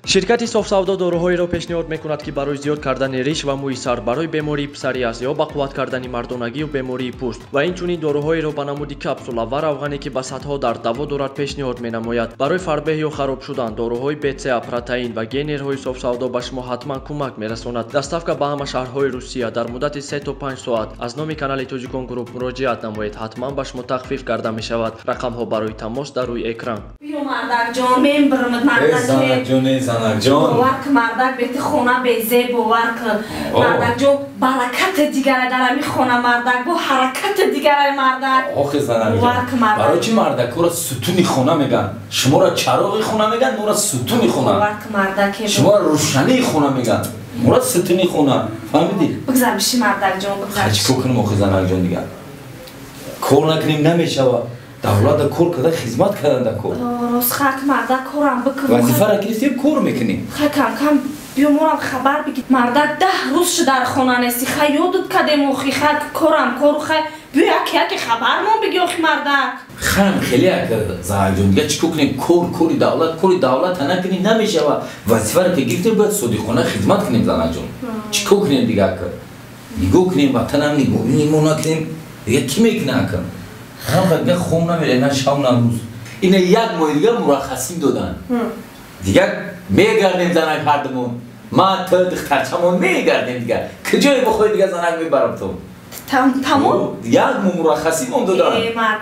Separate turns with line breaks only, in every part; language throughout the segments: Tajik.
Ширкати Софсавдо доруҳоеро пешниҳод мекунад, ки барои зиёд кардани риш ва мӯи сар, барои бемории псориаз ё ба қувват кардани мардонагию бемории пӯст ва инчунин доруҳоеро ба намуди капсула ва равғане, ки ба садҳо дард даво дорад, пешниҳод менамояд. Барои фарбеҳ ё хароб шудан доруҳои БЦА, протеин ва генерҳои Софсавдо ба шумо ҳатман кӯмак мерасонад. Доставка ба ҳама шаҳрҳои Русия дар муддати 3 то 5 соат. Аз номи канали Тоҷикон Груп муроҷиат намоед, ҳатман ба шумо тахфиф карда мешавад. Рақамҳо барои тамос дар рӯи экран.
Биё, мардакҷон, мен бирмад, мардак.
Занакҷон,
бовар ки, мардак, бети хона безеб, бовар ки, мардакҷон, баракати дигара дар ами хона, мардак, бо ҳаракати дигарай, мардак.
Охи, занакҷон, барои чи мардакҳоро сутуни хона мегӯянд? Шуморо чароғи хона мегӯянд, моро сутуни хона.
Бовар ки, мардак.
Шуморо рӯшании хона мегӯянд, моро сутуни хона, фаҳмидӣ?
Бигзар, биши, мардакҷон, бигзар.
Чӣ кор кунем, охи, занакҷон, дигар кор накунем намешавад. Давлата кор карда, хизмат кардан дар кор.
Рост, хак, мардак, корам бикун.
Вазифаро гирифтем, кор мекунем.
Ха, кам кам биё, морам хабар бигир, мардак. 10 рӯз шуд дар хона нести. Ха, ёдат кадем, охи, ха, корам кору, ха, биё, яке яке хабармон биги, охи, мардак.
Хам хеле як, занакҷон, дига чӣ кор кунем? Кор, кори давлат, кори давлата накунем намешавад. Вазифаро ки гирифтем, бояд содиқона хизмат кунем, занакҷон. Чӣ кор кунем дига, ака? Нигоҳ кунем ватанам, нигоҳ накунем, дига кӣ мекунад, ака? Дига хом намере, на шав, на рӯз. Ина як моҳи дига мураххасӣ доданд, дига мегардем, занак, ҳардумон, ман, ту, духтарчамон, мегардем дига. Куҷое бихоҳӣ, дига, занак, мебарам ту.
Тамом.
Як моҳ мураххасӣ мон доданд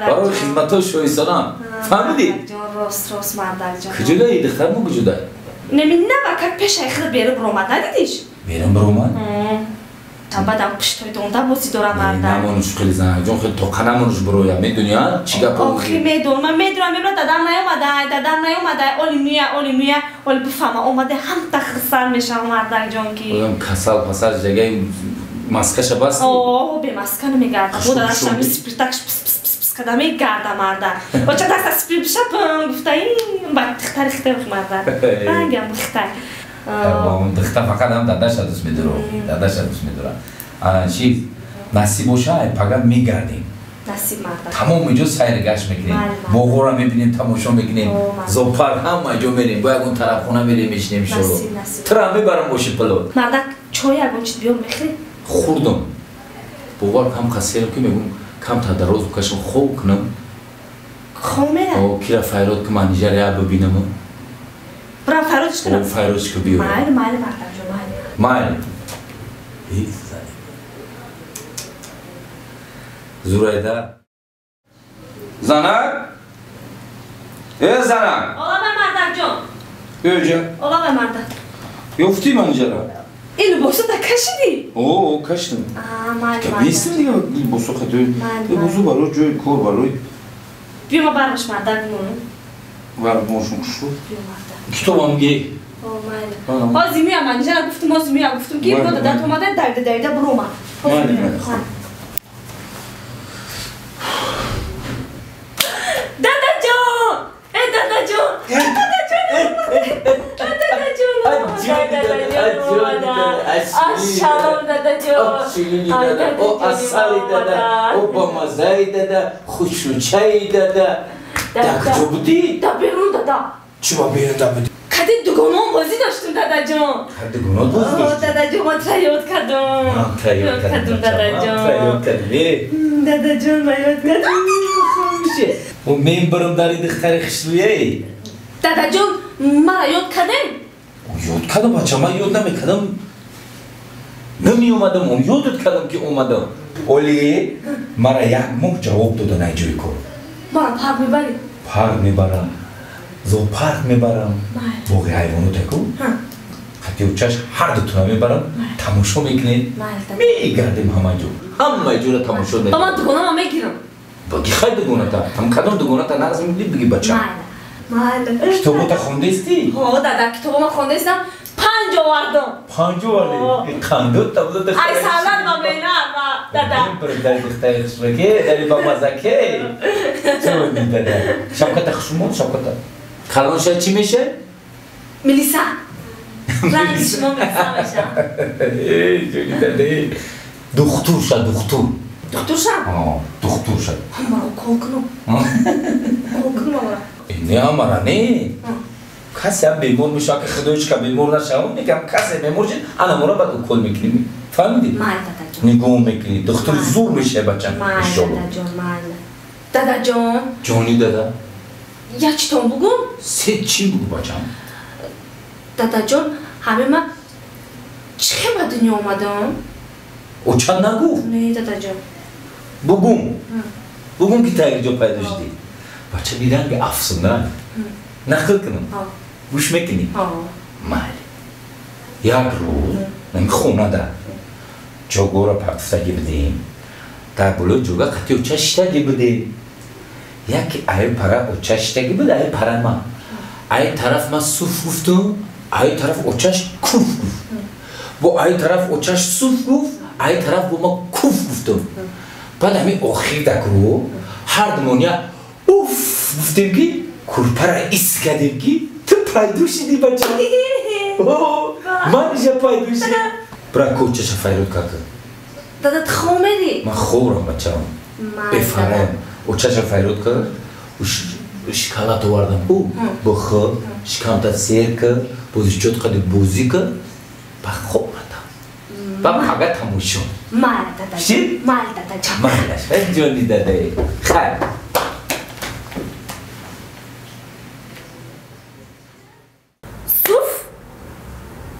барои хизматҳои шоистонам, фаҳмидӣ?
Рост, рост, мардакҷон.
Куҷодаи духтармо, куҷодай?
Неми навакак пешаи худ беру биромад, надидиш?
Берун биромад?
Баъдам пуштои донда бозӣ дорам, мардак.
Намонуш хеле, занакҷон, хеле тоқа намонуш бироя, медони, а чӣ гап?
Охи, медонам, ман медонам, мебра дадам наёмадай, дадам наёмадай, оли муя, оли муя, оли бифаҳма, омаде, ҳамта хирсанд мешавам, мардакҷон, ки
одам касал пасал ҷагаи маскаша басти.
О, бе маска намегарда, бо дадашам спиртакш пис пис пис пис када мегарда, мардак. Оча даста спирт бишапам гуфта, ба дихтари хитай, мардак, рангам бихтай.
Духта фақат ҳам дадаша дӯст медорад, дадаша дӯст медорад. Чиз, насиб боша, пага мегардем.
Насиб, мардак.
Тамоми ҷо сайр гашт мекунем, боғора мебинем, тамошо мекунем, зоопарк, ҳама ҷо мерем, бо ягон тарафхона мерем, мешинем, иншолло. Тура мебарам боши пилот.
Мардак, чой ягон чиз биёр, мехӯрӣ?
Хӯрдам, бовар, кам қасерам, ки мегум, камтар дароз бикашам, хоб кунам.
Хоб мера?
Кира файрод ки, манижар я бибинам.
Бирам файродш кунам?
Файродш ку, биё.
Майли, майли, мардакҷон, майли.
Майли. Зурайда, занак, э, занак!
Олама, мардакҷон.
Биёҷа.
Олама, мардак.
Ёфтӣ манижара?
Ин либосо да кашидӣ?
О, кашидам.
Майли, мардак.
Бестим дига либосо хато, либосо барои ҷои кор, барои
Биё, ма бармаш, мардак, бимонам.
Бармошон хушу.
Биё, мардак.
Китобам ги.
Ҳозир меям, манижара гуфтум, ҳозир меям, гуфтум, ки бо дадат омада, давида давида биромад.
Майли, майли, хуб.
Дадаҷон, э, дадаҷон, дадаҷон, дадаҷон, ассалом, дадаҷон.
О, асали дада, о, бамазаи дада, хушрӯчаи дада, дар куҷо будӣ?
Да берун, дада.
Чӣ ба берун да будӣ?
Кади дугонон бозӣ доштум, дадаҷон.
Дугонот бозӣ доштӣ?
Дадаҷон, ман тра ёд кардум.
Тра ёд кардум,
дадаҷон.
Тра ёд кардум.
Дадаҷон, ман ёд кардум.
О, мен бирам дари духтари хушрӯяй.
Дадаҷон, мара ёд кардем?
Ёд кардам, бача, ман ёд намекардам, намеомадам. Ёдат кардам, ки омадам. Оли мара як моҳ ҷавоб додан ай ҷои кор.
Мара парк мебарӣ?
Парк мебарам, зоопарк мебарам, боғи ҳайвонотаку, хати ҳар дутона мебарам, тамошо мекунем, мегардем ҳама ҷо, ҳама ҷоро тамошо.
Ба ман дугонама мегирам.
Баги, хай, дугоната ҳам кадом дугоната нағз мебинӣ, биги, бача. Китобота хондестӣ?
Ҳо, дада, китобома хондестам, панҷ овардам.
Панҷ овардӣ? Қандо табуда.
Ай салат ба менар ба дада.
Дари духтари хушраке, дари бамазаке, дада, шавката хушумон, шавката калонша чӣ меша?
Милиса. Ранги шумо милиса меша.
Духтур ша, духтур.
Духтур ша?
Духтур ша.
Ҳамаро кол кунам, кол кунам ҳамаро.
Не, ҳамара не. Касе ҳам бемор мешава, ки худо ҳеч ка бемор нашава, мегам касе бемор шид, ана мора баъд укол мекунем. Фаҳмидӣ?
Майли, дадаҷон.
Нигоҳ мекунӣ, духтури зур мешавӣ бачам.
Майли, дадаҷон, майли. Дадаҷон.
Ҷони дада.
Як читон бугум?
Се чӣ бугу бачам?
Дадаҷон, ҳаме ман чӣ хел ба дунё омадам?
Оча нагуфт?
Не, дадаҷон.
Бугум. Бугум ки таги ҷо пайдо шудӣ. Бача биранги афсона. Нақл кунам. Гӯш мекунӣ? Майли. Як рӯз нами хонада ҷогоро партуфтагӣ будем. Дар болои ҷога қати оча шиштагӣ будем. Яке ай пара оча шиштагӣ буд, ай пара ман. Ай тараф ман суф гуфтум, ай тараф очаш куф гуфт. Бо ай тараф очаш суф гуфт, ай тараф бо ман куф гуфтум. Баъд ҳамин охир дакру ҳар думон як уф гуфтем ки курпара ис кардем ки ту пайдо шидӣ бача. Ман иша пайдо шидам. Бира кӯчаша файрод кард.
Дада, ту хоб медӣ?
Ман хобрам бачам. Бефарам. Очаша файрод кард. Шоколад овардам. Бихӯр, шикамта сер кард, бозичот қади бозӣ кард, ба хоб рафтам. Ба пага тамошо.
Майли, дадаҷон. Майли, дадаҷон.
Майлаш, ҷони дадае. Хайр.
Суф,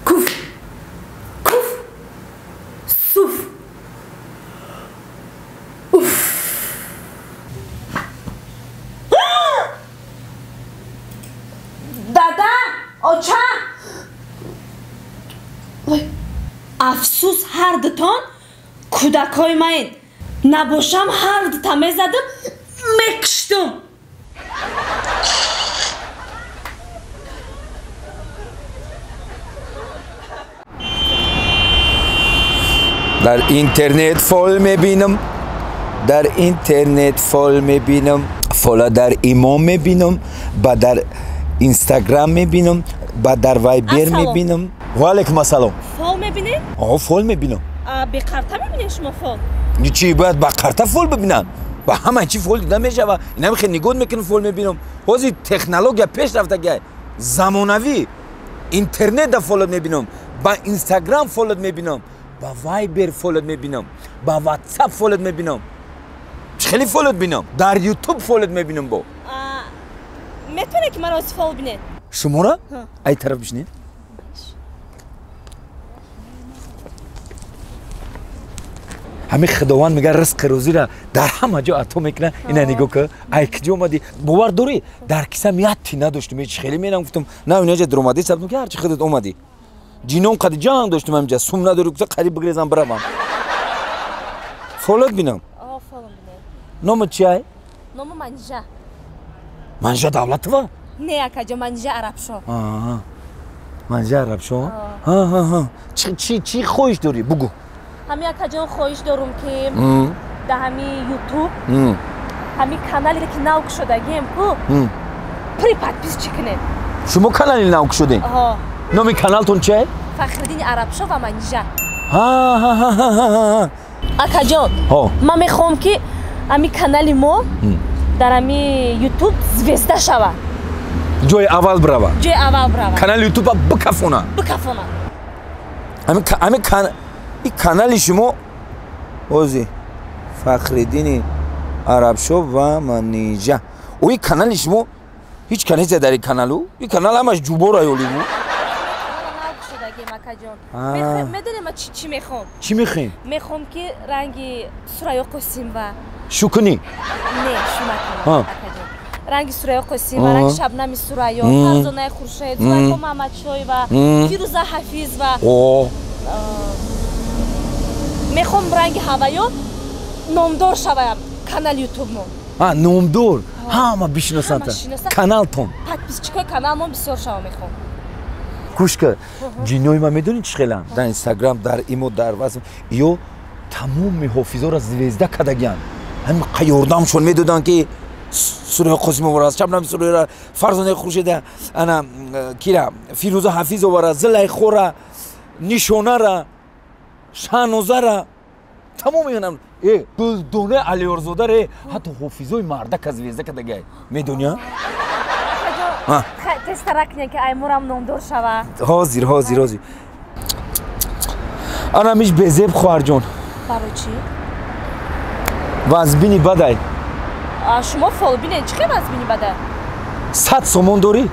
куф, куф, суф. Уф. Дада, оча. Ой, афсӯс, ҳар дутон кӯдакҳои маед. Набошам ҳар дута мезадам, мекуштум.
Дар интернет фол мебинам, дар интернет фол мебинам, фола дар имо мебинам, ба дар инстаграм мебинам, ба дар вайбер мебинам. Ва алайкум ассалом.
Фол мебинед?
О, фол мебинам.
Беқарта мебинед шумо фол?
Чӣ бояд ба қарта фол бибинам? Ба ҳама чӣ фол дида мешава. Инам хел нигоҳ мекунам, фол мебинам. Ҳозир технология пеш рафтагиай, замонавӣ. Интернет да фолот мебинам, ба инстаграм фолот мебинам, ба вайбер фолот мебинам, ба ватсап фолот мебинам. Хеле фолот бинам, дар ютуб фолот мебинам. Бо
метавонед ки маро фол бинед?
Шуморо? Ай тараф бишинед. Ҳамин худованд мега ризқи рӯзиро дар ҳама ҷо ато мекунад. Ина нигоҳ кун, ай киҷо омадӣ? Бовар дорӣ, дар кисам як ти надоштум. Ҳеч хеле мерам, гуфтам на, инаҷа дуромадӣ, сабтум ки ҳарчи худат омадӣ. Ҷином қади ҷанг доштум, ҳаминҷа сум надорӣ, гуфта қариб бигрезам биравам. Фолот бинам. Номат чи ай?
Номи Манижа.
Манижа Давлатова?
Не, акаҷо, Манижа Арабшо.
Манижа Арабшо? Чӣ хоҳиш дорӣ? Бугӯ.
Ҳами акаҷон, хоҳиш дорум ки дар ҳами ютуб ҳами канале ки нав кушодагием ку при подписчик кунед.
Шумо канали нав кушодем? Номи каналтон чи?
Фахриддини Арабшо ва Манижа. Акаҷон, ман мехоҳам ки ҳами канали мо дар ҳами ютуб звезда шава.
Ҷои аввал бирава.
Ҷои аввал бирава.
Канали ютуба бикафона.
Бикафона.
Ҳами ин канали шумо ози Фахриддини Арабшо ва Манижа. О, ин канали шумо ҳеҷ канезе дар ин каналу? Ин канал ҳамаш ҷубора ёливу.
Акаҷон, медонем ман чӣ мехоҳам?
Чӣ мехоҳем?
Мехоҳам ки ранги Сурайё Қосимова.
Шу кунӣ?
Не, шу накунам, акаҷон. Ранги Сурайё Қосимова, ранги Шабнами Сурайё, Фарзонаи Хуршед, Зулайхо Маҳмадшоева, Фирӯза Ҳафизова. Мехоҳам ранги ҳаваё номдор шавам канали ютубмо.
Номдор, ҳама бишиносанд каналтон.
Подписчикои каналмон бисёр шава мехоҳам.
Гӯш кар, ҷинои ман медонӣ чӣ хелам? Дар инстаграм, дар имо, дар васм ё тамоми ҳофизоро звезда кардагианд. Ҳамин ёрдамшон медоданд ки Сурайё Қосимовара, Шабнами Сурайёра, Фарзонаи Хуршеда, ана кира, Фирӯза Ҳафизовара, Зулайхора, Нишонара, Шаҳнозара, тамоми инам Гулдона Алиёрзодаре, ҳатто ҳофизои мардака звезда кардагиай. Медонӣ?
Тезтара кунед, ки аймурам номдор шава.
Ҳозир, ҳозир, ҳозир. Анамиш безеб, хоҳарҷон.
Барои чӣ?
Вазбини бадай.
Шумо фолбинед, чӣ хел вазбини бадай?
100 сомон дорӣ?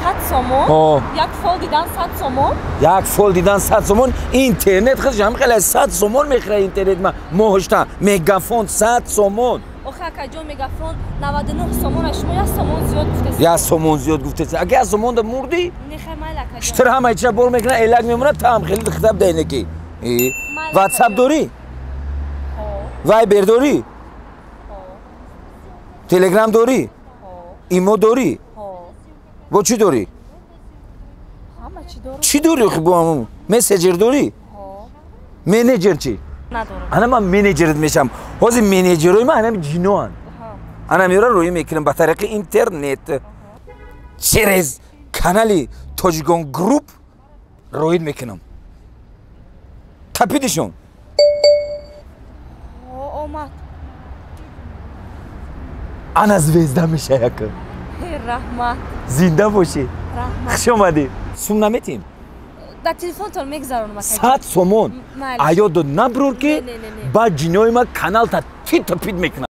100 сомон? Як фол дидан 100 сомон?
Як фол дидан 100 сомон. Интернет худш ҳам хеле 100 сомон мехӯра. Интернет ма моҳошта мегафон 100 сомон.
Охе, акаҷон, мегафон 99 сомон, шумо як сомон зиёд гуфтест.
Як сомон зиёд гуфтест. Агар як сомон да мурдӣ?
Нехай, майли, акаҷон.
Штр ҳамаи чира бор мекунад, элак мемонад, та ҳам хеле хитаб даинеки. Ватсап дорӣ? Вайбер дорӣ? Телеграм дорӣ? Имо дорӣ? Бо чӣ дорӣ? Чӣ дорӣ? Бо мессенҷер дорӣ? Менеҷер чӣ? Ана ман менеҷерат мешавам. Ҳозир менеҷерои ман анами ҷиноанд. Ана меёра рӯӣ мекунам ба тариқи интернет, через канали Тоҷикон Групп роид мекунам. Тапидишон.
Омад.
Ана звезда меша яка.
Раҳмат.
Зинда бошӣ. Хуш омадӣ. Сум наметиҳем?
Дар телефонтон мегзаронам.
100 сомон. Аёдо наброр, ки баъд ҷинои ма каналта тита пит мекунад.